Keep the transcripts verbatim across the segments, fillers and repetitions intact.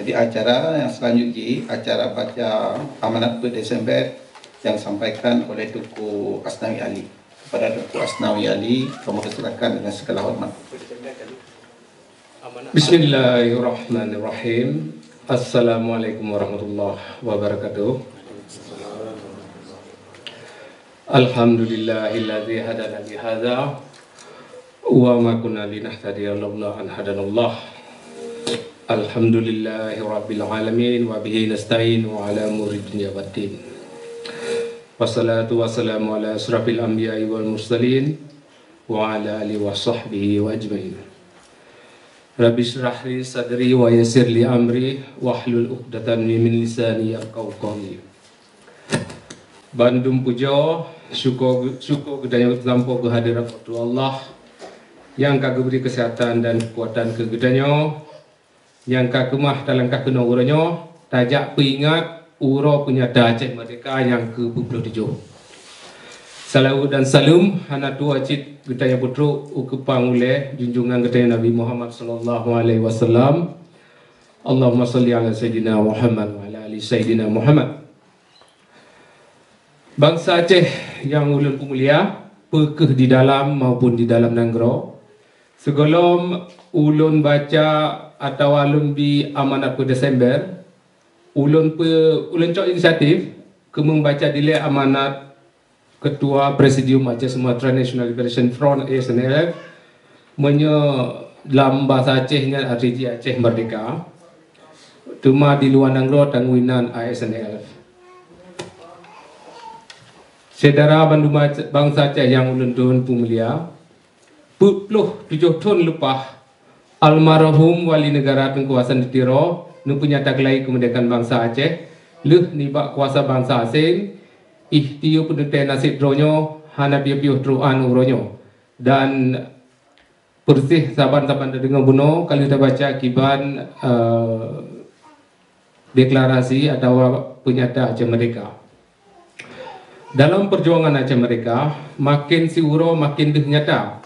Jadi acara yang selanjutnya, acara baca amanat peuet Desember yang disampaikan oleh Teungku Asnawi Ali. Kepada Teungku Asnawi Ali, kamu persilakan dengan segala hormat. Bismillahirrahmanirrahim. Assalamualaikum warahmatullahi wabarakatuh. Alhamdulillahilladzi hadana lihadza wa ma kunna linahtadiya laula an hadanallah. Alhamdulillahi rabbil alamin wa bihi nasta'in wa ala umuri dunya waddin. Wassalatu wassalamu ala asyrafil anbiya'i wal mursalin wa ala alihi wa sahbihi wa ajmain. Rabbi syrah li sadri wa yassir li amri wahlul uqdatan min lisani yafqahu qawli. Bandum pujoe, syukoe, syukoe geutanyoe teutampo keu hadrat Po teu Allah nyang ka geubri keuseuhatan dan keukuatan keu geutanyoe, nyang ka keumah talangkah keunoe uroe nyoe tajak peuingat uroe peunyata Aceh Merdeka nyang keu peuet ploh tujoh. Salawat dan saleuem hana tuwoe cit geutanyoe peutrok u keupang ulée junjungan geutanyoe Nabi Muhammad sallallahu alaihi wasallam. Allahumma shalli ala Sayyidina Muhammad wa ala ali Sayyidina Muhammad. Bansa Aceh nyang ulôn peumulia, peu kheueh di dalam maupun di dalam nanggroe, sigohlom ulôn baca atawa lôn bi amanat peuet Desember, ulôn peu-, ulôn cok inisiatif keu meubaca dilée amanat Ketua Presidium Aceh Sumatra National Liberation Front, A S N L F, meunyoe lam basa Aceh nyan arti jih Aceh Merdeka, teuma di luwa nanggroe tanggui nan A S N L F. Syedara bandum bansa Aceh nyang ulôn tuan peumulia, peuet ploh tujoh thon leupah, almarhum Wali Negara Teungku Hasan di Tiro neupeunyata keulai keumeurdekaan bansa Aceh lheueh nibak kuasa bansa asing, ikhtiar peuteuntée naseb droe nyoe hana piôh-piôh trok an uroe nyoe, dan peureuseh saban-saban tadeungoe bunoe ka lheueh tabaca kiban, eh, deklarasi atawa peunyata Aceh Merdeka. Dalam peujuangan Aceh Merdeka, maken siuroe maken deuh nyata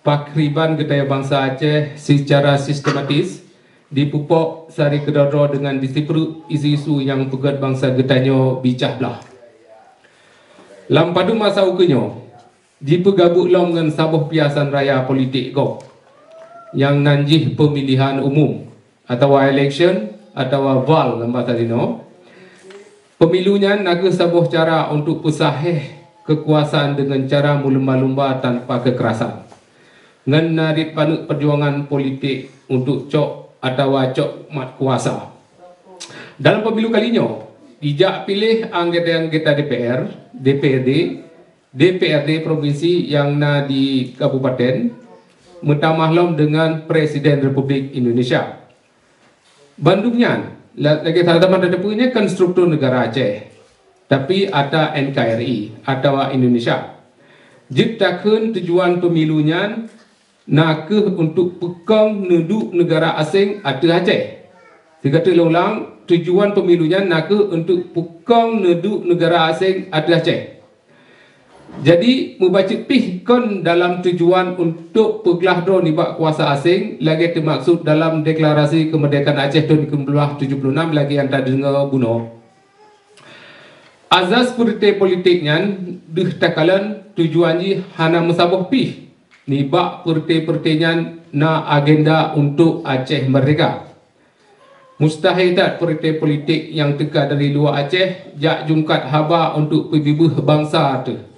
pakriban geutanyoe bansa Aceh seucara sistematis dipeupok sari keudroe-droe deungon disipruet isu-isu nyang peugét bansa geutanyoe bicah blaih. Lam padub masa ukeue nyoe, jipeugabuk lom ngon saboh piasan raya politik gob, nyang nan jih peumilihan umum, atawa election, atawa VAL lam basa jinoe. Pemilu nyan na kheueh saboh cara untuk peusahéh keukuasaan deungon cara meulumba-lumba tanpa keukerasan, ngon na riet paneuk peujuangan politik untuk cok atawa cok mat kuasa. Dalam pemilu kali nyoe, jijak piléh anggota-anggota D P R, D P R D, D P R D provinsi nyang na di kabupaten, meutamah lom deungon Presiden Republik Indonesia. Bandum nyan, la-, lagée sama-sama tateupeue nyan kan struktur negara Aceh, tapi ata N K R I atawa Indonesia. Jeuet takheun tujuan pemilu nyan na kheueh untuk peukong neuduek negara asing ateueh Aceh. Sigoe teuk lôn ulang, tujuan pemilu nyan na kheueh untuk peukong neuduek negara asing ateueh Aceh. Jadi, meubacut pih kon dalam tujuan untuk peuglah droe nibak kuasa asing, lagée teumaksud dalam Deklarasi Keumeurdekaan Aceh thon sikureueng ploh tujoh ploh nam lagée nyang tadeungoe bunoe. Azas peureute politik nyan deuh takalon tujuan jih hana meusaboh pih. Nibak peureute-peureute nyan na agenda untuk Aceh Merdeka. Mustahé that peureute politik nyang teuka dari luwa Aceh jak jungkat haba untuk peubibeuh bansa teuh.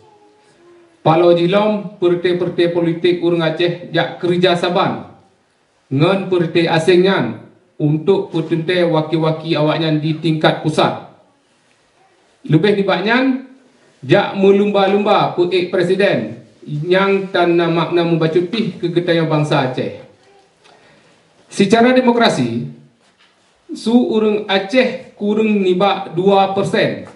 Paloe jih lom, peureute-peureute politik ureuëng Aceh jak keureuja saban ngon peureute aseng nyan untuk peuteuntée waki-waki awaknyan di tingkat pusat. Leubeh nibak nyan, jak meulumba-lumba peuék presiden nyang tan na makna mubacut pih keu geutanyoe bansa Aceh. Sicara demokrasi, su ureuëng Aceh kureueng nibak dua persen.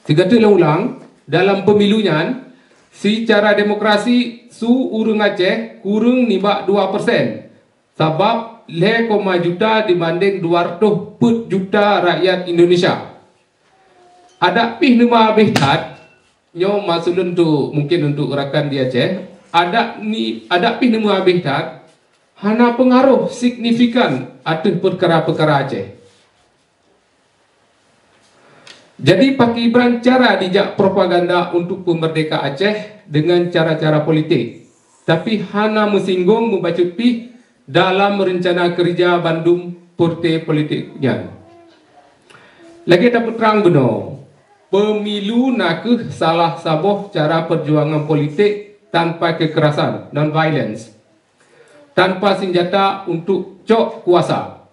Sigoe teuk lôn ulang, dalam pemilu nyan, sicara demokrasi su ureuëng Aceh kureueng nibak dua persen, sabab lhée koma juta dibandeng dua reutôh peuet juta rakyat Indonesia. Adak pih neuma habéh that, nyoe maksud lôn tu mungkin untuk rakan di Aceh, adak ni, adak pih neuma habéh that, hana peungaroh signifikan ateueh peukara-peukara Aceh. Jadi, pakriban cara dijak propaganda untuk peumeurdeka Aceh dengan cara-cara politik, tapi hana meusinggong meubacut pih dalam reuncana keurija bandum partai politik nyan. Lagée tapeutrang bunoe, pemilu na kheueh salah saboh cara peujuangan politik tanpa kekerasan, non-violence, tanpa senjata untuk cok kuasa.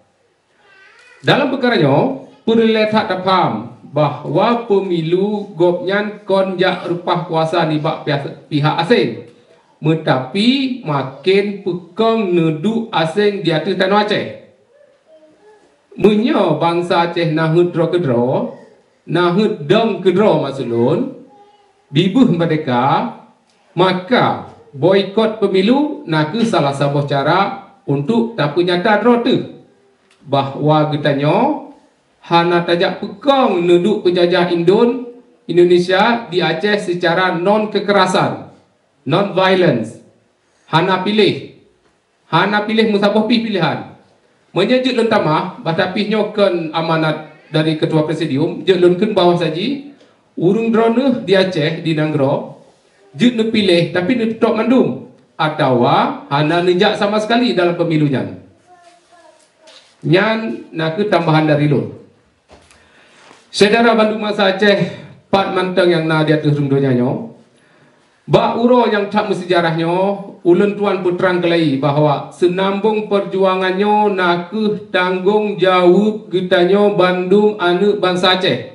Dalam peukara nyoe, peureulée that tapaham bahwa pemilu gobnyan kon jak reupah kuasa nibak pihak, pihak asing, meutapi maken peukong neuduek asing di ateueh tanoh Aceh. Meunyoe bansa Aceh na heuet droe keudroe, na heuet dong keudroe maksud lôn, bibeuh meurdeka, maka boikot pemilu na kheueh salah saboh cara untuk tapeunyata droe teuh bahwa geutanyoe hana tajak peukong neuduek peujajah Indon Indonesia di Aceh secara non kekerasan, non violence, hana piléh, hana piléh meusaboh pih piléhan. Meunyoe jeuet lôn tamah, bah tapi nyoe kon amanat dari Ketua Presidium, jeuet lôn kheun bahwa saji ureuëng droeneueh di Aceh di nanggroe jeuet neupiléh tapi neututôp mandum atawa hana neujak sama sekali dalam pemilu nyan. Nyan na kheueh tambahan dari lôn. Syedara bandum bansa Aceh, pat mantong nyang na di ateueh rhueng donya nyoe, bak uroe nyang that meusejarah nyoe, ulôn tuan peutrang keulai bahwa seunambong peujuangan nyoe na kheueh tanggong jaweueb geutanyoe bandum aneuëk bansa Aceh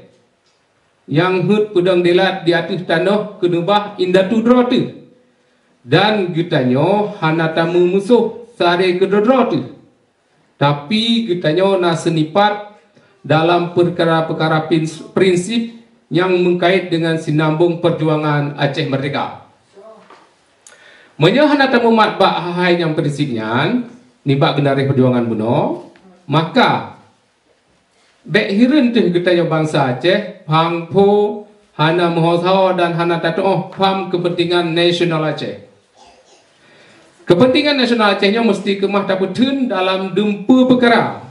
nyang heuet peudong dilat di ateueh tanoh keuneubah indatu droe teuh, dan geutanyoe hana tameumusoh sabe keudroe-droe teuh. Tapi geutanyoe na seunipat dalam peukara-peukara prins-, prinsip nyang meukait deungon sinambong peujuangan Aceh Meurdeka. Meunyoe hana tamumat bak hai-hai nyang prinsip nyan nibak geunaréh peujuangan bunoe, maka bék hireuen teuh geutanyoe bansa Aceh phang pho hana meuho-ho dan hana tatuoh pham keupeuntengan nasional Aceh. Keupeuntengan nasional Aceh nyoe meuseuti keumah tapeutheun dalam dumpeue peukara,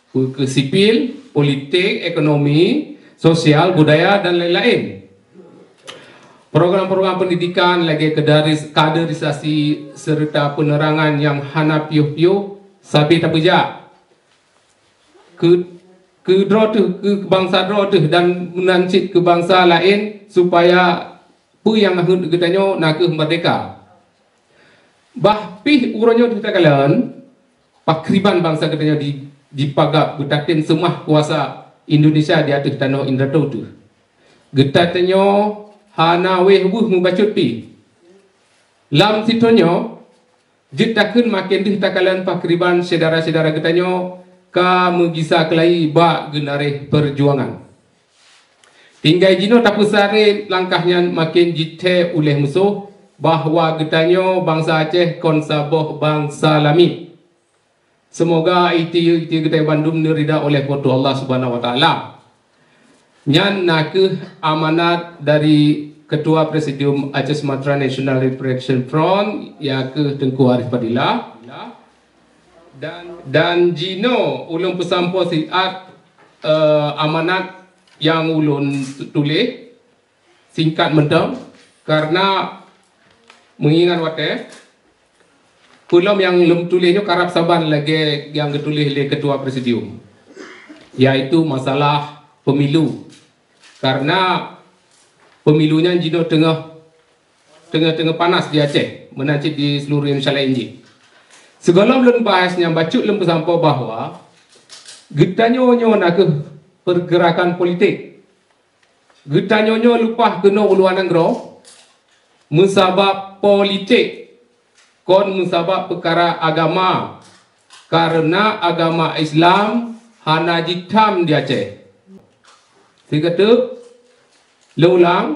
peu kheueh sipil, politik, ekonomi, sosial, budaya, dan laén-laén. Program-program peundidikan lagée kedaris-, kaderisasi seureuta peunerangan nyang hana piôh-piôh sabe tapeujak keu, keu droe teuh, keu bansa droe teuh dan meunan cit keu bansa laén, supaya peue nyang heuet geutanyoe na kheueh meurdeka. Bah pih uroe nyoe teuh takalon, pakriban bansa geutanyoe di, jipagab beutatem seumah kuasa Indonesia di ateueh tanoh indatu teuh. Geutanyoe hana wéh weueh meubacut pih. Lam sithon nyoe, jeuet takheun maken deuh takalon pakriban syedara-syedara geutanyoe ka meugisa keulayi bak geunaréh peujuangan. Tinggai jinoe tapeusaré langkah nyan maken jithée uléh musoh bahwa geutanyoe bansa Aceh kon saboh bansa lamiet. Seumoga ikhtiar-ikhtiar geutanyoe bandum neurida uléh Po teu Allah Subhanahu Wa Taala. Nyan na kheueh amanat dari Ketua Presidium Aceh Sumatra National Liberation Front, nyang kheueh Teungku Arif Fadillah. Dan, dan jinoe ulôn peusampoe siat, eh, amanat nyang ulôn tuléh singkat mantong, karena meungingat watée, peulom nyang lôn tuléh nyoe karab saban lagée nyang geutuléh lé Ketua Presidium, yaitu masalah pemilu. Karena pemilu nyan jinoe teungoh, teungoh-teungoh panas di Aceh, meunan cit di seluruh Indonesia laén jih. Sigohlom lôn bahas nyan bacut lôn peusampoe bahwa geutanyoe nyoe na kheueh pergerakan politik. Geutanyoe nyoe leupah keunoe u luwa nanggroe, meusabab politik, kon meusabab peukara agama, kareuna agama Islam hana jitham di Aceh. Sigoe teuk, lôn ulang,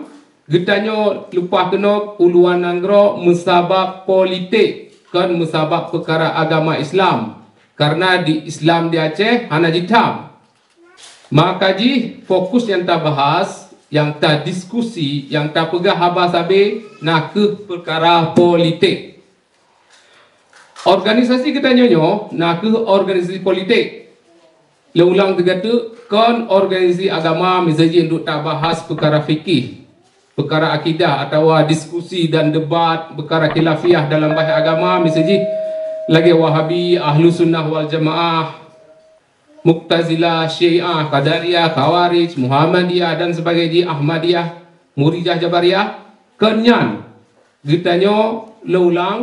geutanyoe leupah keunoe u luwa nanggroe meusabab politik, kon meusabab peukara agama Islam, kareuna di Islam di Aceh hana jitham. Maka jih fokus nyang tabahas, nyang tadiskusi, nyang tapeugah haba sabe na kheueh peukara politik. Organisasi geutanyoe nyoe na kheueh organisasi politik. Lôn ulang sigoe teuk, kon organisasi agama miseujih untuk tabahas peukara fikih, peukara akidah atawa diskusi dan debat peukara khilafiah dalam bahas agama miseujih lagée Wahabi, Ahlussunnah wal Jamaah, Mu'tazilah, Syiah, Qadariyah, Khawarij, Muhammadiyah dan sebagainya, Ahmadiyah, Muridiyah, Jabariyah. Kon nyan, geutanyoe lôn ulang,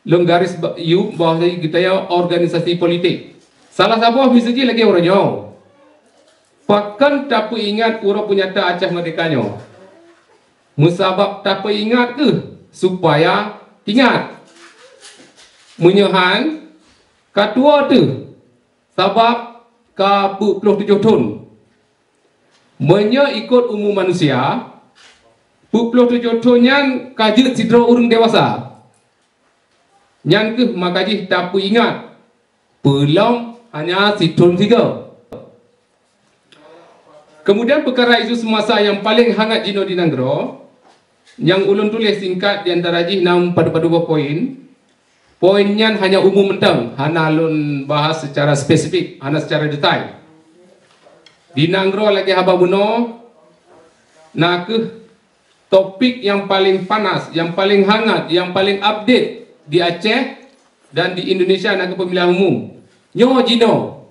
lôn garis ba-, yu bahwa geutanyoe organisasi politik. Salah saboh miseujih lagée uroe nyoe. Pakon tapeuingat uroe peunyata Aceh Merdeka nyoe? Meusabab tapeuingat kheueh supaya ingat. Meunyoe han, ka tuwoe teuh, sabab ka peuet ploh tujoh thon. Meunyoe ikot umu manusia, peuet ploh tujoh thon nyan ka jeuet sidroe ureuëng dewasa. Nyan kheueh maka jih tapeuingat, peulom hanya sithon sigoe. Kemudian, peukara isu semasa nyang paleng hangat jinoe di nanggroe, nyang ulôn tuléh singkat, di antara jih na padub-padub boh poin. Poin nyan hanya umum mantong, hana lôn bahas secara spesifik, hana secara detail. Di nanggroe lagée haba bunoe, na kheueh topik nyang paleng panas, nyang paleng hangat, nyang paleng update di Aceh dan di Indonesia na kheueh pemilihan umum. Nyoe jinoe,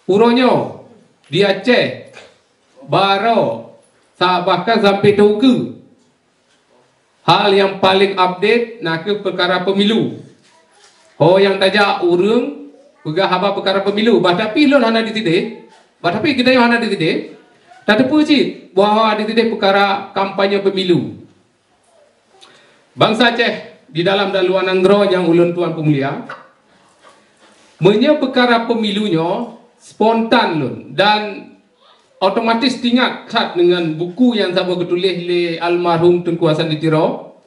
uroe nyoe, di Aceh, baroe, sa-, bahkan sampai teukeue. Hal nyang paleng update na kheueh peukara pemilu. Ho nyang tajak ureuëng peugah haba peukara pemilu, bah tapi lôn hana disideh, bah tapi geutanyoe hana disideh, tateupeue cit bahwa disideh peukara kampanye pemilu. Bansa Aceh di dalam dan luwa nanggroe nyang ulôn tuan peumulia, meunyoe peukara pemilu nyoe spontan lôn dan otomatis teuingat that deungon buku nyang saboh geutuléh lé almarhum Teungku Hasan di Tiro,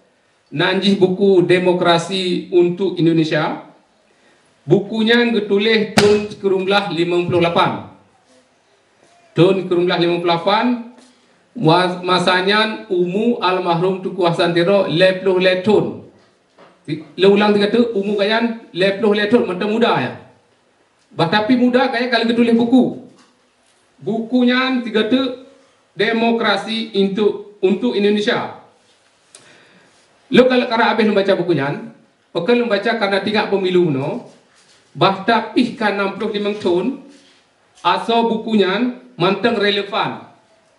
nan jih buku Demokrasi untuk Indonesia. Buku nyan geutuléh thon sikureueng blaih limong ploh lapan. Thon sikureueng blaih limong ploh lapan, wa-, masa nyan umu almarhum Teungku Hasan Tiro lhée ploh lhée thon. Lôn ulang sigoe teuk, umu gobnyan lhée ploh lhée thon, mantong muda nyan. Bah tapi muda gobnyan ka lheueh geutuléh buku. Buku nyan sigoe teuk, Demokrasi untuk, untuk Indonesia. Lôn ka lheueh karab habéh lôn baca buku nyan, pakon lôn baca kareuna teuingat pemilu nyoe, bah tapi ka nam ploh limong thon, asoe buku nyan mantong relevan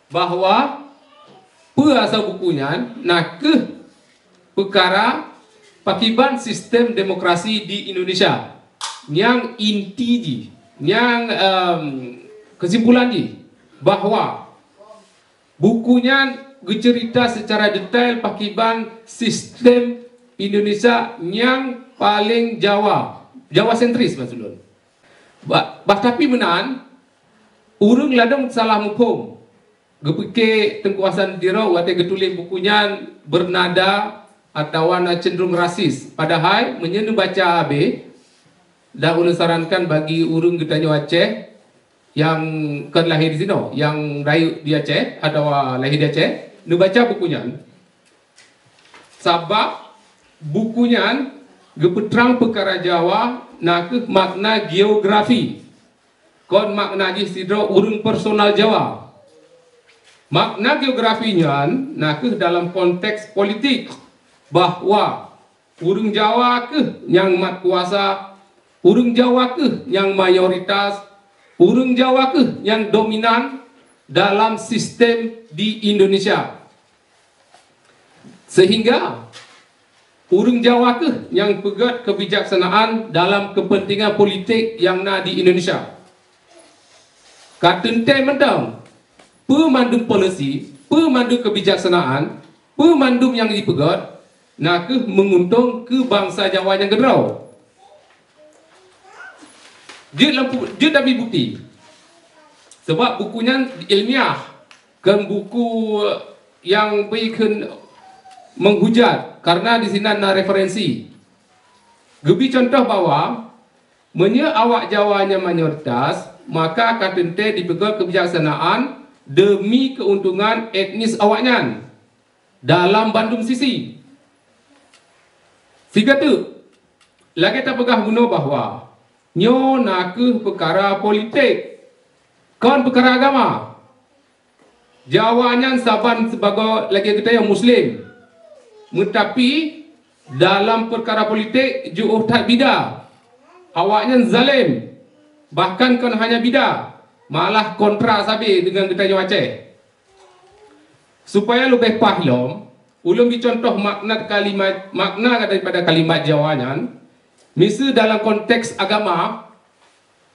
bahwa peue asoe buku nyan na kheueh peukara pakiban sistem demokrasi di Indonesia. Nyang inti jih, nyang, em, keusimpulan jih bahwa buku nyan geuceurita seucara detail pakiban sistem Indonesia nyang paleng Jawa, Jawa sentris maksud lôn. Bah, bah tapi meunan, ureuëng ladôm salah muphom. Geupike Teungku Hasan Tiro watée geutuléh buku nyan beunada atawa na cenderung rasis. Padahai meunyoe neubaca habéh, dan ulôn sarankan bagi ureuëng geutanyoe Aceh nyang kon lahé di sinoe, nyang rayeuk di Aceh atawa lahé di Aceh, neubaca buku nyan. Sabab buku nyan geupeutrang peukara Jawa na kheueh makna geografi. Kon makna jih sidroe ureuëng personal Jawa. Makna geografi nyan na kheueh dalam konteks politik, bahwa ureuëng Jawa kheueh nyang mat kuasa, ureuëng Jawa kheueh nyang mayoritas, ureuëng Jawa kheueh nyang dominan dalam sistem di Indonesia. Sehingga ureuëng Jawa kheueh nyang peugét keubijaksanaan dalam keupeuntengan politik nyang na di Indonesia. Ka teuntée mantong, peue mandum polisi, peue mandum keubijaksanaan, peue mandum nyang jipeugét, na kheueh meunguntông keu bansa Jawa nyang keudroe. Jeuet lam pu-, jeuet tabri bukti. Sabab buku nyan ilmiah, kon buku nyang bri kheun menghujat, karena di sinan na referensi. Geubri contoh bahwa meunyoe awak Jawa nyan mayoritas, maka ka teuntée dipeugét keubijaksanaan demi keuntungan etnis awaknyan dalam bandum sisi. Sigoe teuk, lagée tapeugah bunoe bahwa nyoe na kheueh peukara politik. Kon peukara agama. Jawa nyan saban sibagoe lagée geutanyoe Muslim. Meutapi dalam peukara politik jiôh that bida. Awaknyan zalem. Bahkan kon hanya bida, malah kontra sabe deungon geutanyoe Aceh. Supaya leubeh paih lom, ulôn bri contoh makna kalimat, makna daripada kalimat Jawa nyan. Miseue dalam konteks agama,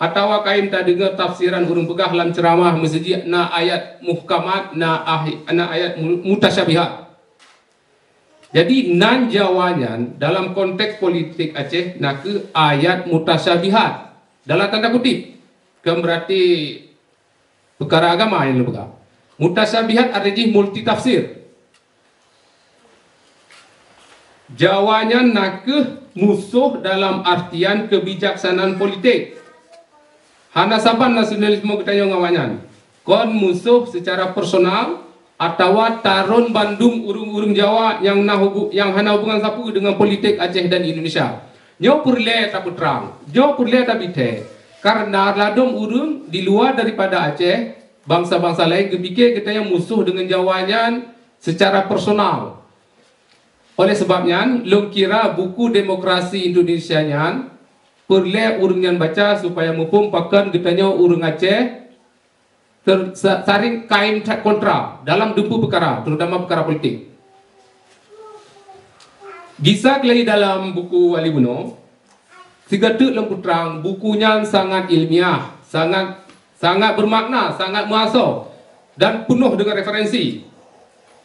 atawa kayém tadeungoe tafsiran ureuëng peugah lam ceuramah, miseue jih na ayat muhkamat, na ahi-, na ayat mu-, mutasyabihat. Jadi, nan Jawa nyan dalam konteks politik Aceh nakeuh ayat mutasyabihat. Dalam tanda kutip, kan berarti peukara agama nyang lôn peugah. Mutasyabihat arti jih multi tafsir. Jawa nyan nakeuh musoh dalam artian kebijaksanaan politik. Hana saban nasionalisme geutanyoe ngon awaknyan. Kon musoh secara personal atawa taron bandum ureuëng-ureuëng Jawa nyang na hubu-, nyang hana hubungan sapeue deungon politik Aceh dan Indonesia. Nyoe peureulée tapeutrang, nyoe peureulée tabithée, kareuna ladom ureuëng di luwa daripada Aceh, bansa-bansa laén geupike geutanyoe musoh deungon Jawa nyan secara personal. Oleh sebab nyan, lôn kira buku Demokrasi Indonesia nyan peureulée ureuëng nyan baca supaya muphom pakon geutanyoe ureuëng Aceh ter-, sa-, saring kayém that kontra dalam dumpeue peukara, terutama peukara politik. Gisa keulai dalam buku Wali Bunoe, sigoe teuk lôn peutrang, buku nyan sangat ilmiah, sangat, sangat bermakna, sangat meuasoe, dan peunoh deungon referensi.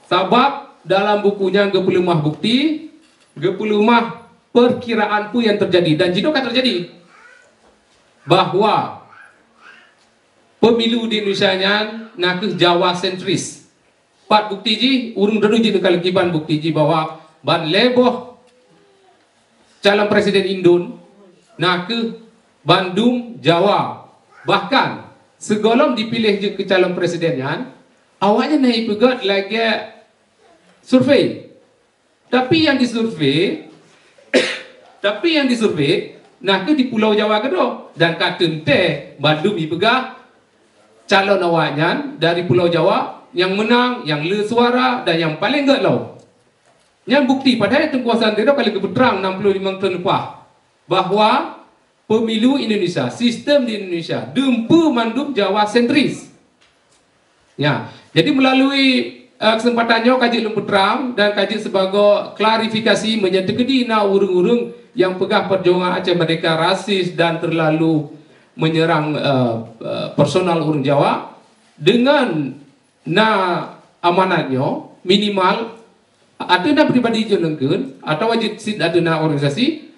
Sabab dalam buku nyan geupeuleumah bukti, geupeuleumah peukiraan peue nyang teujadi, dan jinoe ka teujadi, bahwa pemilu di Indonesia nyan nakeuh Jawa sentris. Pat bukti jih? Ureuëng droeneuh jih neukalon kiban bukti jih bahwa ban lhée boh calon presiden Indon nakeuh bandum Jawa. Bahkan, sigohlom dipiléh jeuet keu calon presiden nyan, awaknyan na jipeugét lagée survei. Tapi nyang disurvei, tapi nyang disurvei nakeuh di Pulo Jawa keudroe, dan ka teuntée bandum jipeugah calon awaknyan dari Pulo Jawa nyang meunang, nyang le suara, dan nyang paleng gét lom. Nyan bukti, padahai Teungku Hasan Tiro ka lheueh geupeutrang nam ploh limong thon leupah bahwa pemilu Indonesia, sistem di Indonesia, dumpeue mandum Jawa sentris. Ya, jadi melalui, eh, kesempatan nyoe ka jeuet lôn peutrang dan ka jeuet sibagoe klarifikasi meunyoe teukeudi na ureuëng-ureuëng nyang peugah perjuangan Aceh Merdeka rasis dan terlalu menyerang, eh, eh, personal ureuëng Jawa. Deungon na amanat nyoe, minimal ateueh na pribadi jeuet leungkeun atawa jeuet cit ateueh na organisasi,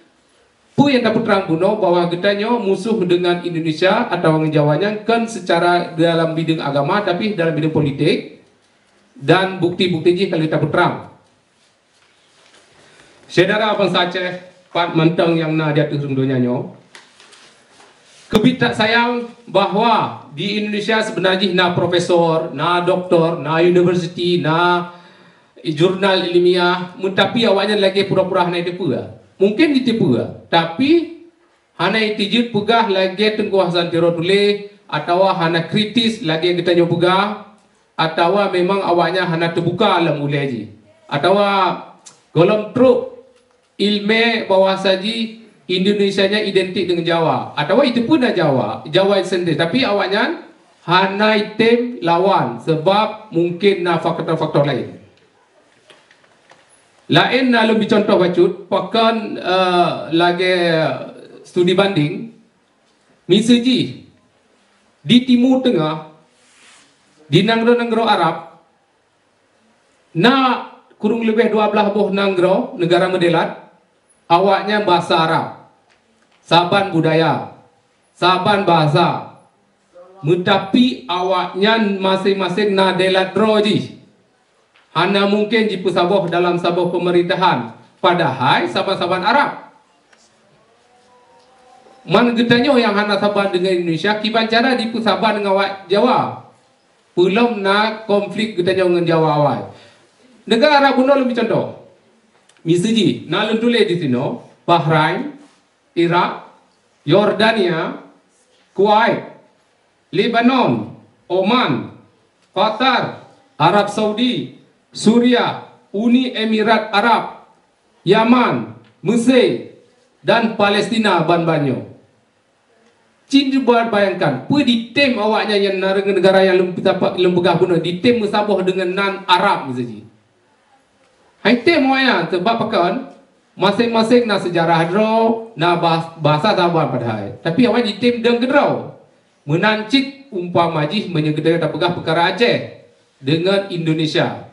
peue nyang tapeutrang bunoe bahwa geutanyoe musoh deungon Indonesia atawa ngon Jawa nyan kon seucara dalam bideueng agama, tapi dalam bideueng politik, dan bukti-bukti jih ka lheueh tapeutrang. Syedara bansa Aceh, pat mantong nyang na di ateueh rhueng donya nyoe, keubiet that sayang bahwa di Indonesia seubeuna jih na profesor, na doktor, na universiti, na jurnal ilmiah, meutapi awaknyan lagée pura-pura hana jiteupeue. Mungken jiteupeue, tapi hana jiteupeue peugah lagée Teungku Hasan Tiro tuléh, atawa hana kritis lagée geutanyoe peugah, atawa memang awaknyan hana teubuka lam ulée jih, atawa gohlom trok iéleumé bahwasa jih Indonesia nyan identik deungon Jawa, atawa jiteupeue na Jawa, Jawa sendiri, tapi awaknyan hana jitem lawan, sebab mungken na faktor-faktor laén. Laén na lôn bri contoh bacut, pakon, eh, lagée studi banding, miseue jih di Timu Teungoh, di nanggroe-nanggroe Arab, na kureueng leubeh dua blaih boh nanggroe, neugara meudelat, awaknyan bahasa Arab, saban budaya, saban bahasa, meutapi awaknyan maséng-maséng na delat droe jih. Hana mungken jipeusaboh dalam saboh peumerintahan, padahai saban-saban Arab. Man geutanyoe nyang hana saban deungon Indonesia, kiban cara jipeusaban ngon awak Jawa. Peulom na konflik geutanyoe ngon Jawa awai. Neugara Arab bunoe lôn bri contoh. Miseue jih, na lôn tuléh disinoe, Bahrain, Irak, Yordania, Kuwait, Lebanon, Oman, Qatar, Arab Saudi, Suriah, Uni Emirat Arab, Yaman, Mesir, dan Palestina ban-ban nyoe. Cit cuba bayangkan, peue ditem awaknyan nyang na negara nyang lôn peugah bunoe, ditem meusaboh deungon nan Arab miseujih. Hai tem awaknyan, sabab pakon? Maséng-maséng na seujarah droe, na bah-, bahasa saban padahai. Tapi awaknyan jitem dong keudroe. Meunan cit umpama jih meunyoe geutanyoe tapeugah peukara Aceh deungon Indonesia.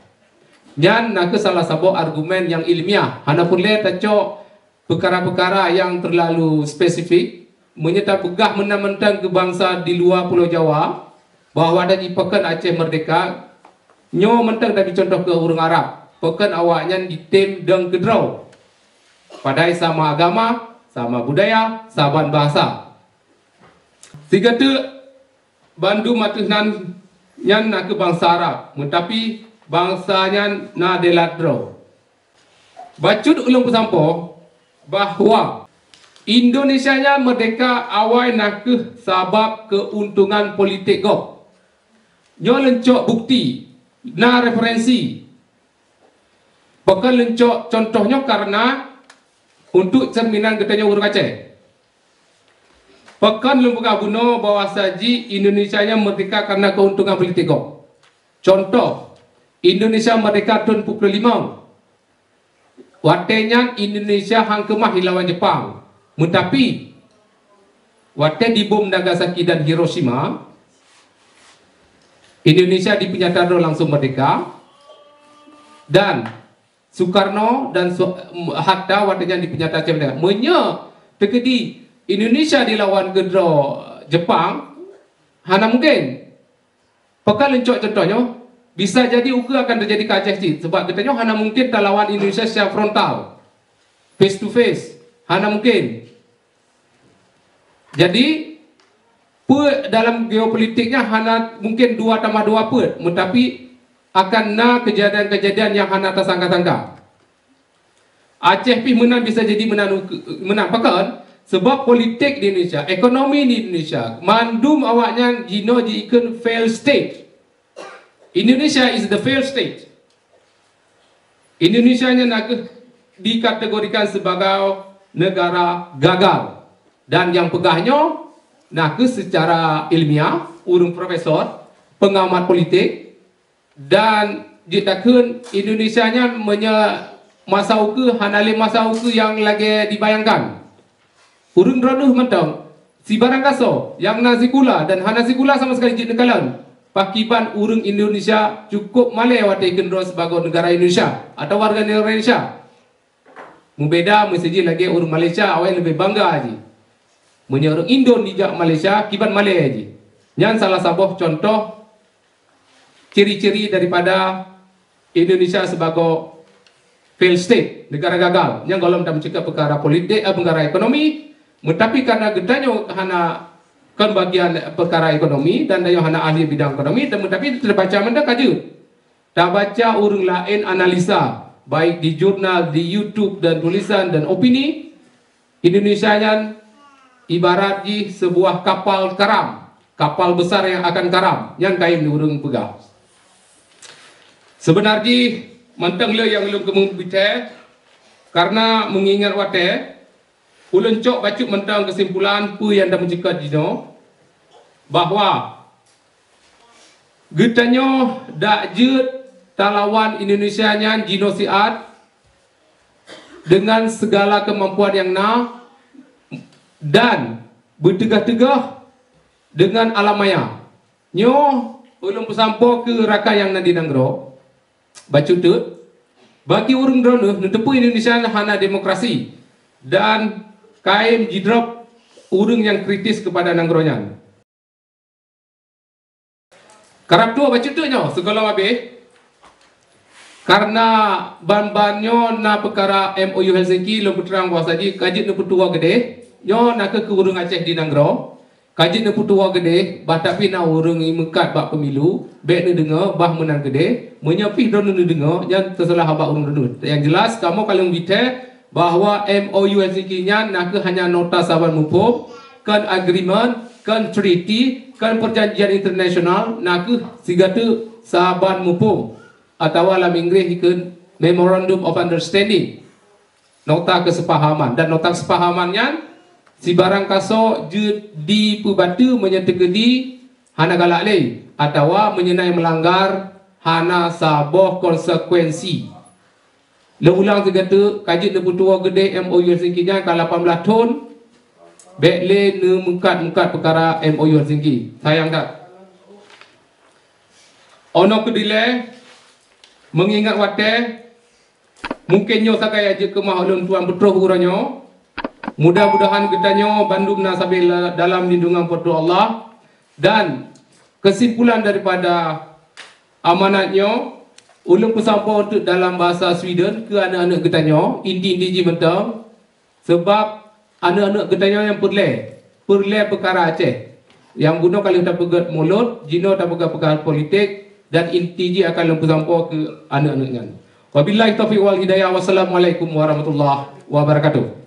Nyan na kheueh salah saboh argumen nyang ilmiah. Hana peureulée tacok peukara-peukara nyang teulalu spesifik. Meunyoe tapeugah meunan mantong keu bansa di luwa Pulo Jawa, bahwa dan jipakon Aceh merdeka, nyoe mantong tabi contoh keu ureuëng Arab. Pakon awaknyan jitem dong keudroe. Padahai sama agama, sama budaya, saban bahasa. Sigoe teuk bandum ateueh nan nyan na kheueh bansa Arab, meutapi bansa nyan na deulat droe. Bacut ulôn peusampoe bahwa Indonesia nyan merdeka awai na kheueh sabab keuntungan politik gob. Nyoe leuncok bukti, na referensi. Pakon leuncok contoh nyoe karena untuk cerminan geutanyoe ureuëng Aceh. Pakon lôn peugah bunoe bahwa saji Indonesia nyan merdeka karena keuntungan politik gob. Contoh, Indonesia merdeka tahun peuet puluh lima. Watée nyan Indonesia hang keumah dilawan Jepang. Meutapi, watée dibom Nagasaki dan Hiroshima, Indonesia dipeunyata droe langsung merdeka dan Soekarno dan Su-, Hatta watée nyan dipeunyata Aceh merdeka. Meunyoe teukeudi Indonesia dilawan keudroe Jepang, hana mungkin. Pakon leuncok contoh nyoe, bisa jadi ukeue akan teujadi keu Aceh cit, sabab geutanyoe hana mungkin talawan Indonesia secara frontal, face to face, hana mungkin. Jadi, peue dalam geopolitik nyan hana mungkin dua tambah dua peuet, meutapi akan na keujadian-keujadian nyang hana tasangka-sangka. Aceh pih meunan bisa jadi meunan uke-, meunan. Pakon? Sebab politik di Indonesia, ekonomi di Indonesia, mandum awaknyan jinoe jiikheun fail state. Indonesia is the fail state. Indonesia nyan na kheueh dikategorikan sebagai negara gagal. Dan nyang peugah nyoe na kheueh secara ilmiah, ureuëng profesor, pengamat politik, dan jeuet takheun Indonesia nyan meunyoe masa ukeue hana lé masa ukeue nyang lagée dibayangkan. Ureuëng droeneueh mantong, sibarang gasoe nyang na sikula dan hana sikula sama sekali jeuet neukalon. Pakiban ureuëng Indonesia cukup malée watée ikheun droe sibagoe negara Indonesia atawa warga negara Indonesia. Mubeda meuseujih lagée ureuëng Malaysia, awai leubeh bangga jih. Meunyoe ureuëng Indon jijak Malaysia, kiban malée jih. Nyan salah saboh contoh ciri-ciri daripada Indonesia sibagoe fail state, negara gagal. Nyang gohlom tameuceukat peukara politik, eh, peukara ekonomi, meutapi karena geutanyoe hana kon bagian peukara ekonomi dan tanyoe hana ahli bidang ekonomi, dan meutapi teubaca mantong ka jeuet. Tabaca ureuëng laén analisa, baik di jurnal, di YouTube dan tulisan dan opini, Indonesia nyan ibarat jih sebuah kapal karam, kapal besar yang akan karam, nyan kayém ureuëng peugah. Seubeuna jih mantong le nyang lôn keumeung beuté, karena meungingat watée, ulôn cok bacut mantong keusimpulan peue nyang tameuceukat jinoe, bahwa geutanyoe dak jeuet talawan Indonesia nyan jinoe siat dengan segala kemampuan nyang na dan beuteugah-teugah dengan alam maya. Nyoe ulôn peusampoe keu rakan nyang na di nanggroe, bacut teuk, bagi ureuëng droeneueh neuteupeue Indonesia hana demokrasi dan kayém jidrob ureuëng nyang kritis keupada nanggroe nyan. Karab tuwoe bacut teuk nyoe sigohlom abéh. Karena ban-ban nyoe na peukara M O U Helsinki, lôn peutrang bahwa saji ka jeuet neupeutuwoe keudeh, nyoe na kheueh keu ureuëng Aceh di nanggroe. Ka jeuet neupeutuwoe keudeh, bah tapi na ureuëng meukat bak pemilu, bék neudeungoe, bah meunan keudeh. Meunyoe pih droeneueh neudeungoe, nyan teuseulaih bak ureuëng droeneueh. Nyang jeulaih, kamoe ka lheueh beuté bahwa M O U Helsinki nyan na kheueh hanya nota saban muphom, kon agreement, kon treaty, kon peujanjian internasional, nakeuh sigateuk saban muphom, atawa lam Inggréh jikheun Memorandum of Understanding, nota kesepahaman. Dan nota kesepahaman nyan, sibarang kasoe jeuet dipeubateue meunyoe teukeudi hana galak lé, atawa meunyoe na nyang meulanggar hana saboh konsekuensi. Lôn ulang sigateuk, ka jeuet neupeutuwoe keudeh M O U Helsinki nyan ka lapan belas thon, bék lé neumeukat-meukat peukara M O U Helsinki. Sayang that. Ono keudilée, meungingat watée, mungken nyoe sagai nyang jeuet keumah ulôn tuan peutroh uroe nyoe. Mudah-mudahan geutanyoe bandum na sabe la-, dalam lindungan Po teu Allah. Dan kesimpulan daripada amanat nyoe, ulôn peusampoe teuk dalam bahasa Sweden keu aneuëk-aneuëk geutanyoe, inti-inti jih mantong, sabab aneuëk-aneuëk geutanyoe nyang peureulée, peureulée peukara Aceh. Nyang bunoe ka lheueh tapeugét mulod, jinoe tapeugét peukara politik, dan inti jih akan lôn peusampoe keu aneuëk-aneuëk nyan. Wabillahi taufiq wal hidayah. Wassalamualaikum warahmatullahi wabarakatuh.